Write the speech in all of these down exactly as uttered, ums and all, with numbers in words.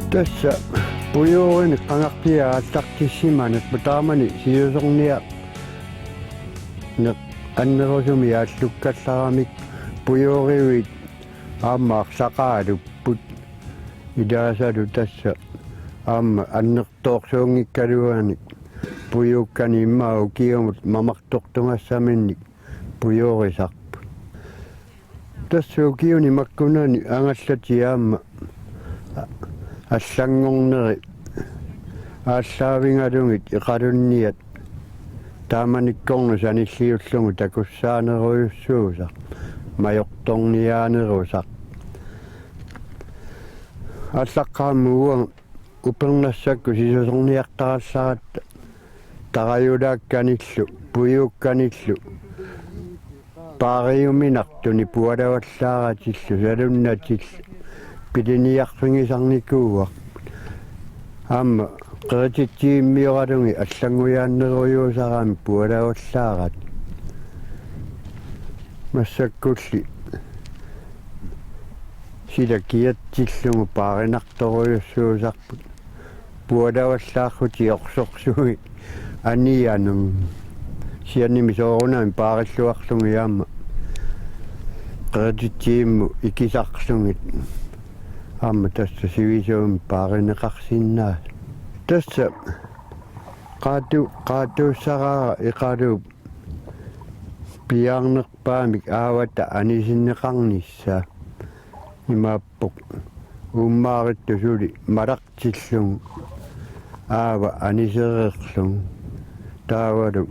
Tassa pujuurinik qangarpiaq aallartissimanerput taamani siusorniarneq annerusumik aallukkallaramik pujuuriuit aamma arlaqaalupput. Ilaasalu tassa aamma annertoorsuunngikkaluanik pujuukkanik immaqa ukiumut mamartortugassaminnik pujuurisarput. Tassa ukiuni makkunani angallatit aamma allanngorneri aallaavigalugit Iqalunniat taamanikkornut sanilliullugu takussaanerujussuusarput, majortorniaanerusarput. Aallaqqaammut uanga upernassakkut siusorniartarallaratta tarajulaakkanillu pujuukkanillu paariuminartunik pualavallaaratillu salunnatillu piliniarfigisarnikuuarput. Aamma qerititsivimmioralugit allanngujaannerujuusarami pualavallaaratik. Massakkulli sila kiatsillugu paarinartorujussuusarput. Pualavallaarlutik orsorsui anianermik. Kisiannimi soorunami paarilluarlugit aamma qerititsivimmut ikisarlugit. Aamma tassa sivisuumik paarineqarsinnaasut. Tassa qaatu-, qaatuussaraara Iqaluup piaarnerpaamik aavata anisinneqarnissaa. Imaappoq uummaarittoq suli malartillugu aava anisereerlugu. Taavalu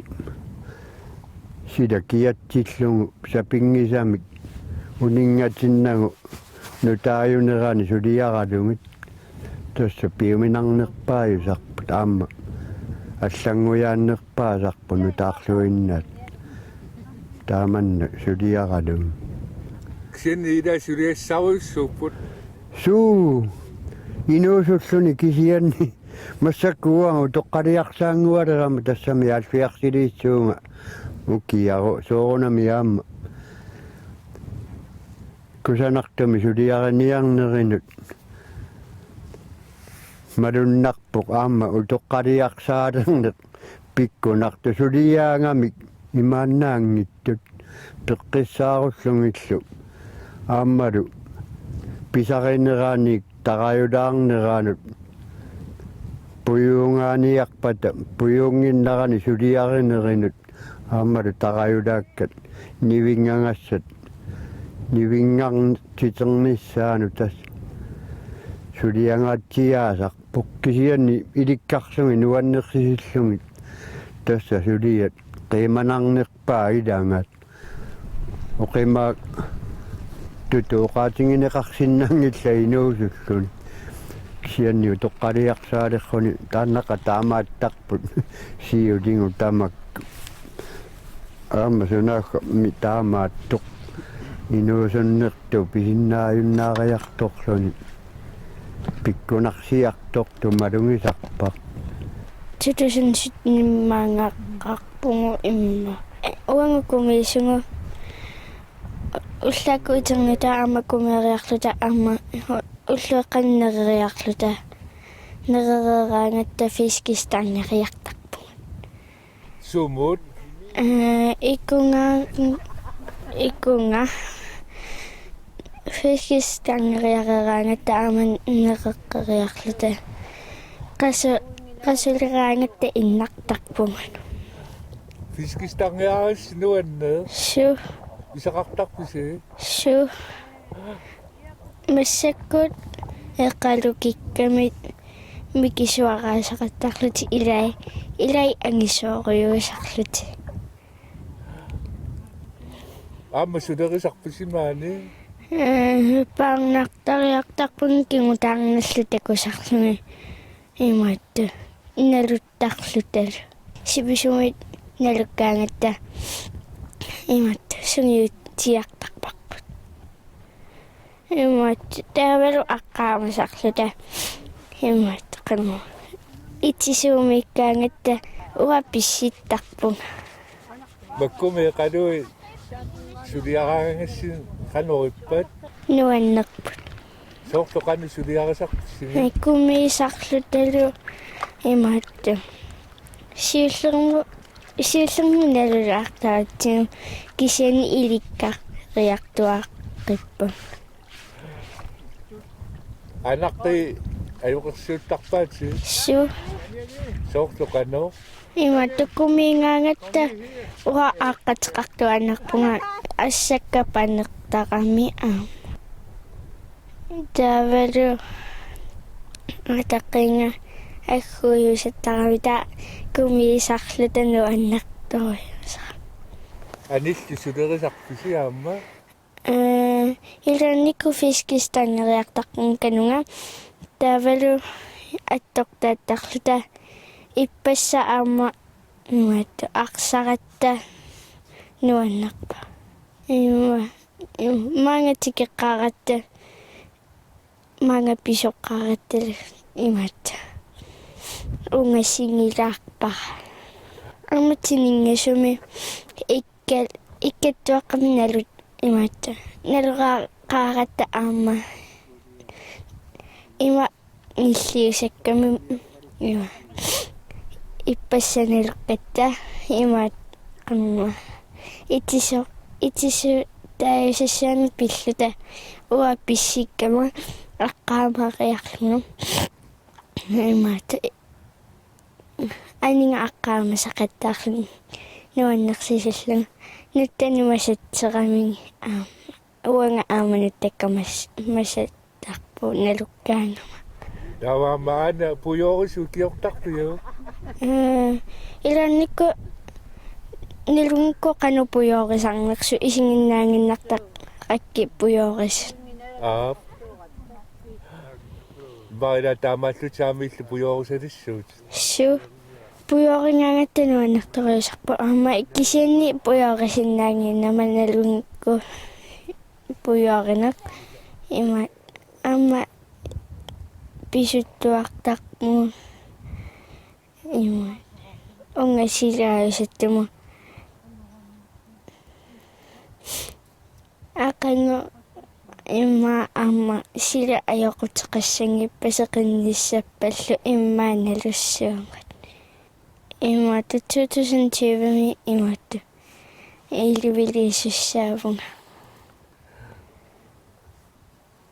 sila kiatsillugu sapinngisamik uninngatinnagu nutaajunerani suliaralugit. Tassa piuminarnerpaajusarput aamma allanngujaannerpaasarput nutaarluinnaat. Taamanna suliaralugit. Kisianni ila suliassarujussuupput. Suu, inuusulluni kisianni massakkut uanga utoqqaliarsaanngualerama tassami halvfjerdsiliissuunga ukiaru soorunami aamma kusanartumik suliariniarnerinut malunnarpoq aamma utoqqaliarsaalerneq pikkunartoq suliaagamik imaannaanngitsut peqqissaarullugillu aammalu pisarineraniit tarajulaarneranut pujuugaaniarpata pujuunnginnarani suliarinerinut aammalu tarajulaakkat nivinngagassat nivinngartiternissaannut tassa suliangaatsiaasarpoq kisianni ilikkarlugit nuannersisillugit tassa suliat qiimanarnerpaat ilaat. Oqimaattutut oqaatigineqarsinnanngillat inuusulluni. Kisianni utoqqaliarsaalerluni taannaqa taamaattarput siuligut tamakku. Aamma sunaagami taamaattoq inuusunnertut pisinnaajunnaariartorluni. Pikkunarsiartortoq malugisarpara. Two thousand sixteen-imaangaqarpugut immaqa. Uanga kumiisugut ullaakkut iterngutaat aamma kumeeriarluta aamma ullueqqanik nereriarluta. Nerereeraangatta fiskestangeriartarpugut. Sumut? Eh, ikunga, ikunga. Fiskestangeriareeraangatta aamma nereqqeriarluta. Qasu-, qasuleraangatta innartarpugut. Fiskestangeriarissi nuanneq? Suu. Pisaqartarpisi? Suu. Massakkut Iqaluk kikkamik mikisuaraasaqattaarlutik ilai, ilai angisoorujussuusarlutik. Aamma sulerisarpisi maani? Eh, paarnartariartarpugut kingutaarnallu takusarlugit. Imaattoq naluttarlutalu. Sivisuumik nalukkaangatta imaattoq sungiutsiartarparput. Imaattoq taavalu aqqaamasarluta. Imaattoq qanoq. Itsisuumiikkaangatta uanga pissittarpunga. Makkumi Iqalui suliaraangassi qanoq ippat? Nuannerput. Soorlu qanoq suliarisarpisi? Kumiisarlutalu imaattoq. Siullermut, siullermut nalulaartaratsigu kisianni ilikkariartuaaqqippunga. Anaqqi ajoqersiuttarpaatsi? Suu. Soorlu qanoq? Imaattoq kumiigaangatta uanga aaqqateqartuaannarpunga assakka panertarami aamma. Taavalu ataqqinga agguiusattarami taava kumiisarluta nuannertorujussuuvoq. Anillu sulerisarpisi aamma? Ee, ilaannikkut fiskestangeriartarpunga kanunga. Taavalu attortaattarluta ippassaq aamma imaattoq arsaratta nuannerpoq. Ima, ima, maanga tikeqqaaratta, maanga pisoqqaarattalu imaattoq. Ungasingilaarpara. Aamma tiningasumi ikka-, ikkattuaqqami nalu-, imaattoq. Naluraaqaaratta aamma. Ima nilliusakkami ima. Ippassaq naleqqatta imaattoq aamma. Itiso-, itisutaajusassuarnik pilluta uanga pissikkama aqqaamaariarlunga. Imaattoq aniga aqqaamasaqattaarluni nuannersisullugu. Nuttani masatseramigit aamma. Uanga aamma nuttakka mas-, masattarpunga nalukkaangama. Taava aamma aana pujoorisuuvoq ikiortarpiuk? Ee, ilaannikkut nalunngikkuit qanoq pujoorisarnersut isiginnaaginnartarakkit pujoorisat. Aap. Maanna taamaallutit aamma illit pujoorisalissuutit? Suu. Pujoorigaangatta nuannertorujussuusarpoq aamma kisianni pujoorisinnaaginnama nalunngikkuit pujoorineq. Ima aamma pisuttuartarpugut ima ungasilaajusatta. Aqagu ima aamma sila ajoquteqassanngippat seqinnissappallu immaqa nalussuugut. Imaattoq to tusind tyve-mi imaattoq elleveliisussaavunga.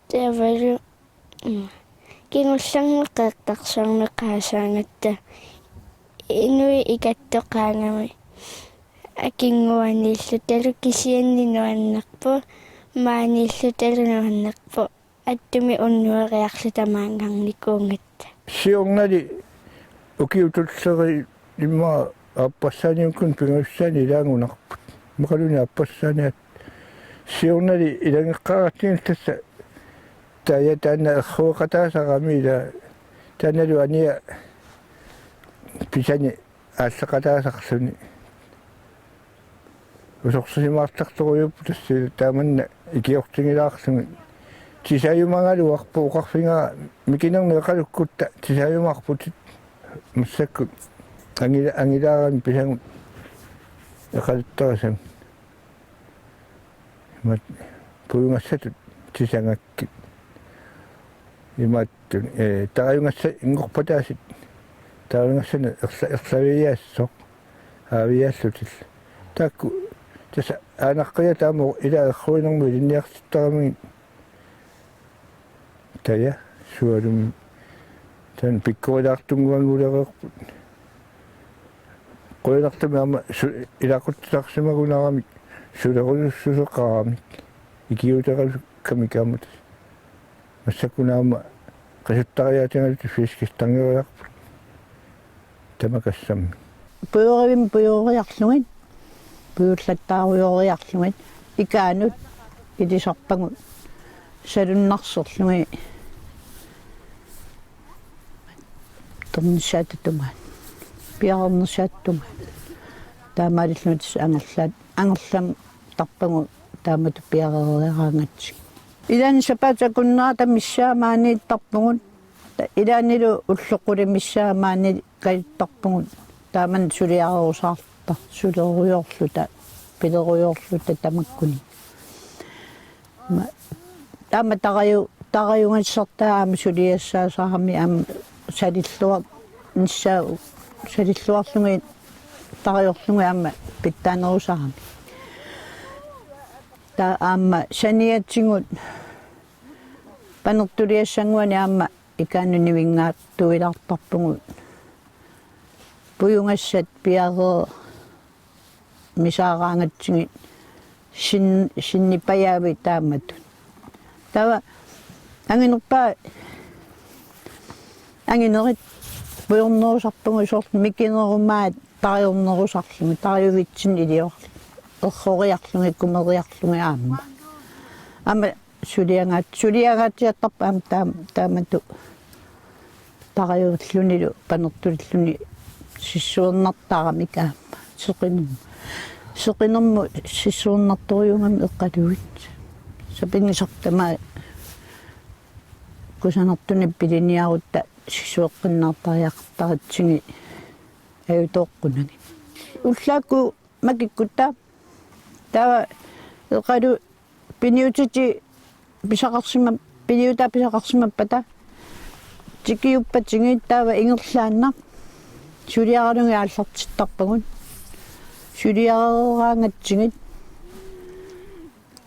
Taavalu, mm, kingullermik Qeqertarsuarmi qaasaagatta inuit ikattoqaagami. Akinnguaniillutalu kisianni nuannerpoq, maaniillutalu nuannerpoq, attumi unnueriarluta maanngarnikuugatta. Siornali ukiut tulliit immaqa aappassaaniukkut pingajussaani ilaanngunarput. Immaqaluunniit aappassaaniit siornali ilageqqaaratsigit tassa taava taanna errueqataasarami ila taannalu ania pisani aalleqataasarluni. Usorsisimaartartorujuupput tassa taamanna ikiortigilaarlugit. Tisajumagaluarpoq oqarfigaara mikinerni eqalukkutta tisajumagaluarputit massakkut angila-, angilaarami pisagut eqaluttarisagut. Imaat pujugassatut tisagakkit. Imaat Tun-, ee, tarajugassat inngorpataasit, tarajugassanik erla-, erlaviaassaaq, aaviaallutillu. Taakku, tassa aanaqqiat taama ila erruinermut ilinniartittaramigit. Taava, sualummik. Taanna pikkorilaartunnguagulereerput. Qujanartumik aamma su-, ilaquttarsimagunaramik sulerujussuseqaramik. Ikiuuteralukkamik aamma tassa. Massakkut aamma qisuttariaatigaluta fiskestangeriarput. Tamakassammi. Pujorivimmi pujooriarlugit, pujullattaarujooriarlugit, ikaanut ilisarpagut salunnarserlugit, tornissaata tungaanut, piareernissaata tungaanut. Taamaalilluni tassa angerlaat, angerlamik tarpagut taamatut piareeriaraangatsigit. Ilaanni sapaatip akunnerata missaa maaniittarpugut. Ilaannilu ullut qulit missaa maani kajuttarpugut. Taamani suliarerusaarluta, sulerujoorluta, pilerujoorluta tamakkuni. Ma-, taama taraju-, tarajugassartaa aamma suliassaasarami aamma salilluar-, nissaa salilluarlugit tarajorlugit aamma pitsaanerusarami. Taava aamma saniatigut panertuliassannguani aamma ikaanut nivinngaattuilaartarpugut. Pujugassat piareermisaaraangatsigit sin-, sinnipajaavit taamatut. Taava anginerpaat anginerit pujornerusarpagut soorlu mikinerumaat tarajornerusarlugit, tarajuvitsinni iliorlugit, erroriarlugit, kumeriarlugit aamma. Aamma suliagaat-, suliagaatsiartarput aamma taam-, taamatut tarajuvillunilu panertulilluni sissuernartaramik aamma. Seqinerm-, seqinermut sissuernartorujuugami eqqaluit. Sapinngisarput tamaat kusanartunik piliniarutta sissueqqinnaartariaqartaratsigit ajutooqqunagit. Ullaakkut makikkutta taava eqqalu piniutitit pisaqarsimap-, piniutaa pisaqarsimappata tikiuppatigit taava ingerlaannaq suliaralugit aallartittarpagut. Suliareeraangatsigit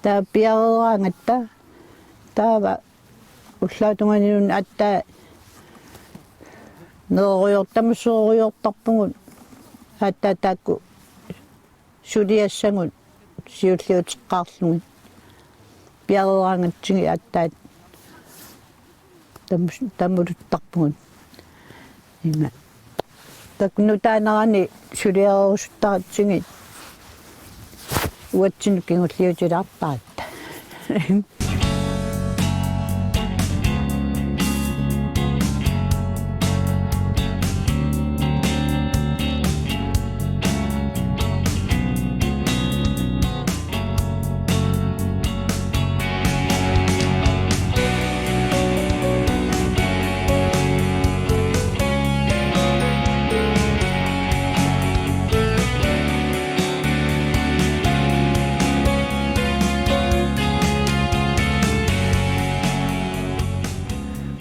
taava piareeraangatta taava ullaap tungaanut aatsaat nererujoortamussuorujoortarpugut aatsaat taakku suliassagut siulliuteqqaarlugit piareeraangatsigit aatsaat tamus-, tamuluttarpugut. Ima. Takunnutaanerani suliarerusuttaratsigit uatsinnut kingulliutilaartaratta.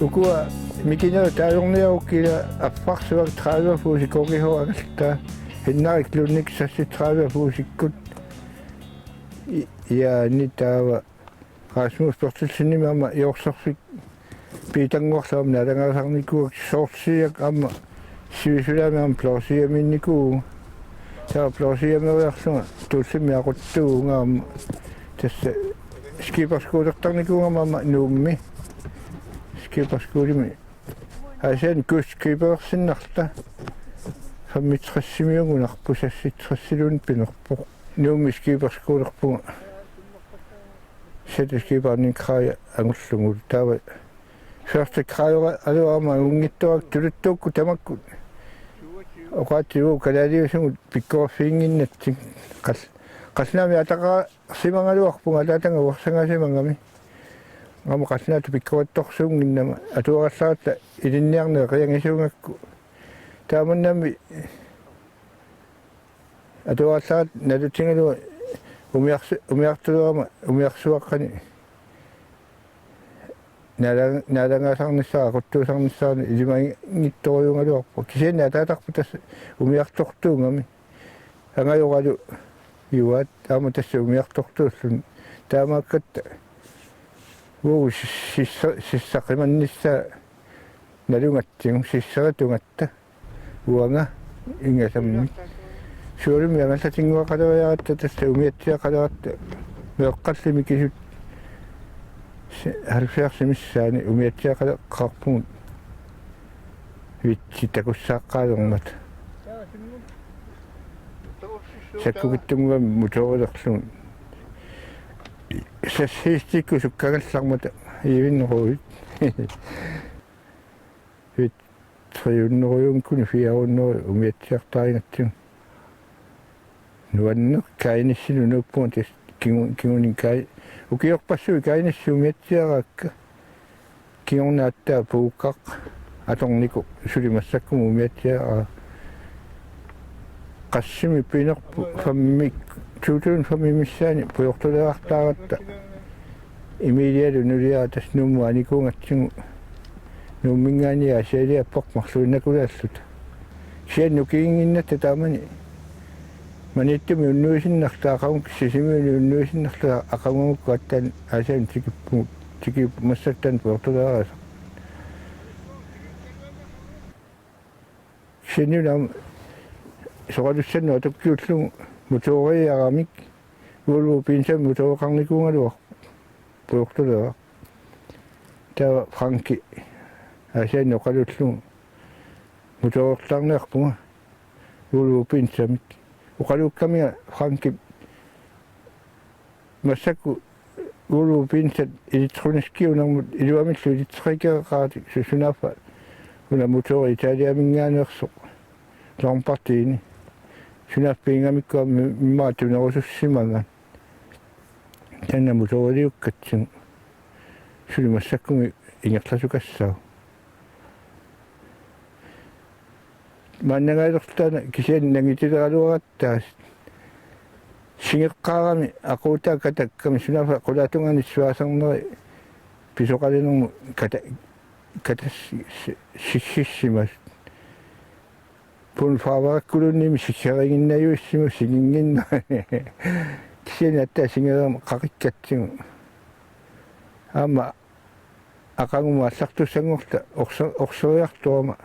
Ukua mikinerit taajorniaruk ila affarsuaq tredive fuusi K G H angaltaa, Henrik Lundek seksogtredive fuusikkut. I-, ja ni taava Rasmus Berthelsenimik aamma Jorsarfik Piitanngorlu aamma naalagaasarnikuuakka, Sorsiak aamma sivisulaami aamma Blåsiamiinnikuuvugut. Taava Blåsiameriarlunga Tullimmi aquttuuvunga aamma tassa skipperskuulertarnikuugama aamma Nuummi. Skipperskuulimi. Aasianni kystskippersinnarluta. Femogtresimiugunarpoq, seksogtresiluunniit pinerpoq. Nuummi skipperskuulerpunga. Sætte skippernikkut angullugu taava første grader aluarama unngittuak tuluttuukkut tamakkut. Oqaatsigut kalaaliusugut pikkoriffiginnginnatsigit qal-, qallunaamik ataqarsimagaluarpunga ataataga uersagassimagami. Aamma qallunaatut pikkorittorsuunnginnama atuarallaratta ilinniarneq eqiagisuugakku. Taamannami atuarallaratta nalutigalugu umiarsu-, umiartulerama umiarsuaqqani naala-, naalagaasarnissara aquttuusarnissara ilimanngitsorujugaluarpoq. Kisianni ataatarput tassa umiartortuugami. Angajoralu juaat aamma tassa umiartortuulluni. Taamaakkatta uagut sis-, sissa-, sissaqimannissaa nalugatsigu sisseritungatta. Uanga ingasammik. Sualummik angallatinnguaqaleriaratta tassa umiatsiaqaleratta meeqqalli mikisut se-, halvfjerdsit missaanni umiatsiaqaleqqaarpugut vitsit takussaaqqaalermata. Sakkukitsunnguamik motorilerlugu. Seks hestikkut sukkagallarmata iivinneruit. Vit tre hundrede kroner, fire hundrede umiatsiartarigatsigu. Nuanneq Kainissilu nuuppunga tassa kingu-, kingunik Kai-, ukiorpassuit Kainissi umiatsiaraakka. Kingorna aatsaat Puukkaq atornikoq suli massakkumut umiatsiaraa. Qassimi pinerpoq femmik, to tusind fem missaani pujortulerartaaratta. Emilialu nuliara tassa Nuummut anikuugatsigu. Nuumminngaanniit Aasialiapput marluinnakulaarluta. Kisianni nukiginnginnatta taamani. Maniitsumi unnuisinnarluta aqagu Sisimiuni unnuisinnarluta aqagukkut aatsaat Aasiannut tikippugut, tikippoq massakkut taanna pujortuleriarluta. Kisianni una soqalussannut atukkiullugu motoriaramik Volvo Pinsami motoreqarnikuugaluarpoq pujortuleriarluta. Taava Franki Aasiannut oqalullugu motoreqarniarpunga Volvo Pinsamik. Oqaluukkaminga Frankip massakkut Volvo Pinsat elektroniskiunermut iluamillu elektrikereqaratik su-, sunaaffa una motori Italiaminngaanneersoq Lamborghini. Sunaaffa piingamikku aamma immaqa tunerusussimagaa. Taanna motoriliukkatsigu suli massakkumut ingerlasukassaagut. Maannangaalerluta taanna kisianni nangitileraluaratta singeqqaarami aquutaa katakkami sunaaffa qulaatungaani suaasarneri pisoqalinermut kata-, katas-, si-, sississimasut. Bundfarverakkulunniimmi siggeriginnajuissimut siginnginneq. Kisianni aatsaat singerama qaqikkatsigu. Aamma aqagumut aallartussanngorluta orse-, orseriartorama.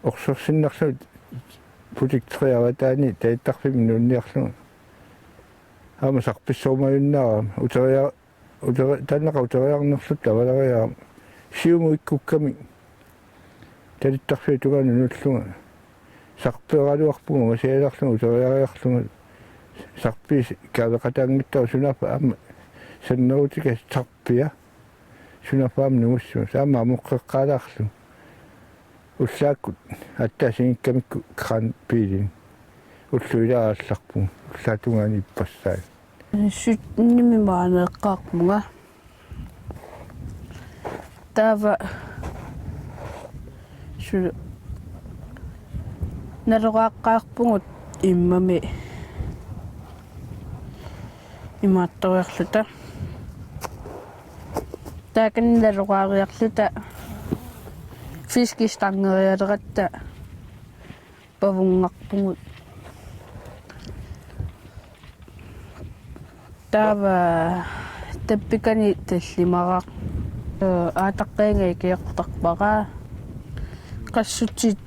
Orsersinnarluta putiktriavataani talittarfimmi nuunniarlugu. Aamma sarpissorumajunnaarama uteria-, uteria-, taannaqa uteriarnerluta avalariarama. Siumut ikkukkami talittarfiata tungaanut nuullunga. Sarperaluarpunga ungasialerlunga uteriariarlunga. Sarpiit kaaveqataanngitsoq sunaaffa aamma sannerutiga sarpia. Sunaaffa aamma nungussimasoq aamma amoqqeqqaalaarlugu. Ullaakkut aatsaat singikkamikku kranbiili. Ullut ilaat aallarpunga. Ullaap tungaani ippassaanga. Syttenimi maani eqqaarpunga. Taava su-, naloraaqqaarpugut immami imaattoriarluta. Taakani naloraariarluta fiskestangerialeratta pavungarpugut. Taava tappikani tallimaraq. Ee, aataqqiinga ikiortarpara. Qassutit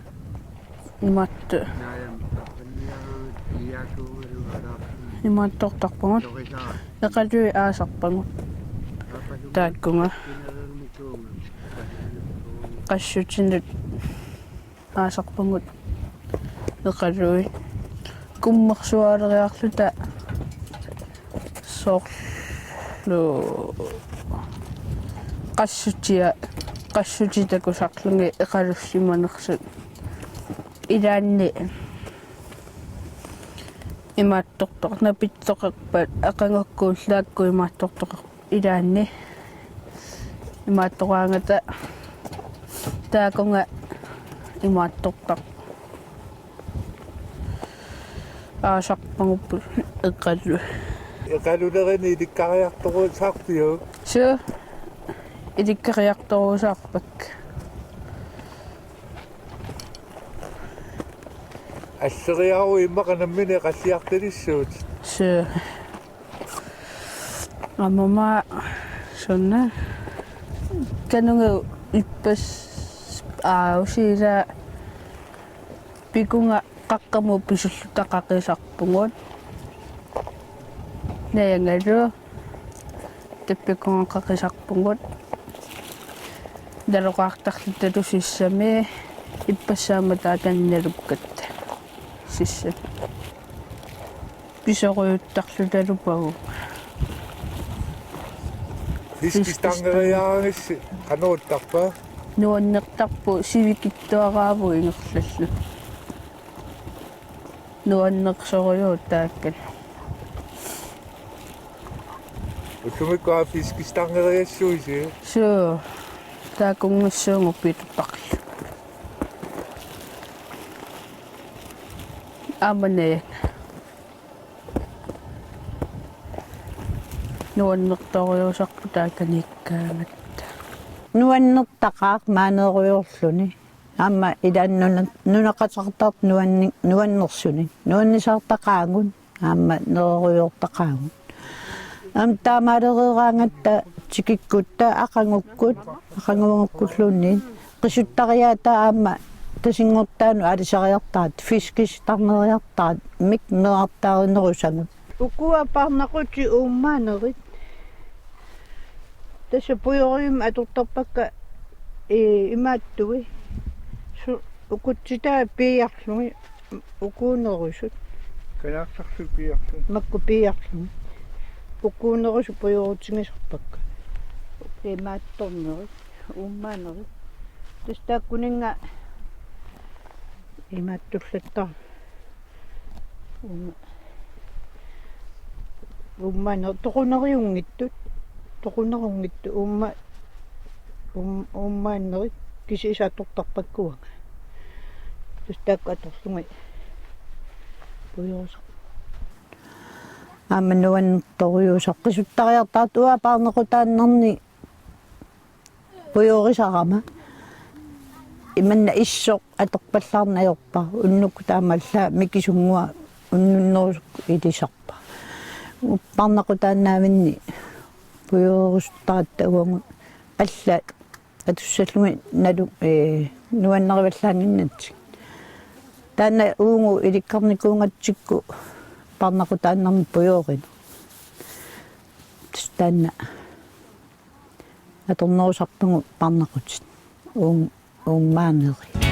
imaattu-, imaattortarpagut. Eqaluit aasarpagut. Taakkunga. Qassutinut aasarpagut eqaluit. Kummersuaaleriarluta soorlu qassutia, qassutit takusarlugit eqalussimanersut. Ilaanni imaattortoq-, napittoqarpat aqagukku ullaakkut imaattortoqarpat. Ilaanni imaattoraangata taakunga imaattortarpoq. Aasarpagut eqalu-. Eqalulerini ilikkariartorusaarpiuk? Suu, ilikkariartorusaarpakka. Alleriaruk immaqa nammineq eqalliartalissuutit. Suu. Aamma suna. Kanunga ippas-, aa, usiila pikunga qaqqamut pisulluta qaqisarpugut. Najangalu. Tappikungaqaqisarpugut. Naloraartarlutalu sissami, ippassaammat taakani nalukkatta sissami. Pisorujuttarlutalu pavunga. Fiskestangeriarngissi qanoq ittarpa? Nuannertarpoq sivikitsuaraavoq ingerlallugu. Nuannersorujuuvoq taakkua. Ullumikkut aamma fiskestangeriassuusi? Suu. Taakkunngassuugut pitortarlugit. Aamma najangalu. Nuannertorujuusarput taakaniikkaangatta. Nuannertaqaaq maaneerujoorluni. Aamma ilaanni nuna-, nunaqateqartartut nuanni-, nuannersunik. Nuannisaartaqaagut, aamma nererujoortaqaagut. Aamma taamaalereeraangatta tikikkutta aqagukkut, aqaguagukkulluunniit. Qisuttariaata aamma tasinngortaanut aalisariartaat, fiskisitarneriartaat, mik meerartaarinerusagut. Ukua parnaqutit uummaanerit. Tassa pujoriumik atortarpakka, ee, imaattui. Su-, ukutsitaa piiarlugit ukuunerusut. Kalaallisut piiarlugit. Makku piiarlugit. Ukuunerusut pujorutigisarpakka. Imaattornerit, uummaanerit. Tassa taakkuninnga imaattullattaarput. Uumma-, uummaanerit toquneriunngitsut, toqunerunngitsut uumma-, uum-, uummaanerit kisiisa atortarpakka uanga. Tassa taakku atorlugit pujorusarput. Aamma nuannertorujuusarput qisuttariartaat uanga paarnaqutaannarni pujorisarama. Imanna issoq atorpallaarneq ajorpara. Unnukkut taamaallaat mikisunnguaq unnunnerusukkut ilisarpara. Paarnaqutaannaavinni pujorusuttaratta uagut allat atussallugit nalu-, ee, nuannarivallaannginnatsigit. Taanna uagut ilikkarnikuugatsigit paarnaqutaannarnik pujorineq. Tassa taanna atornerusarpagut paarnaqutit. Uum-, uummaanerit.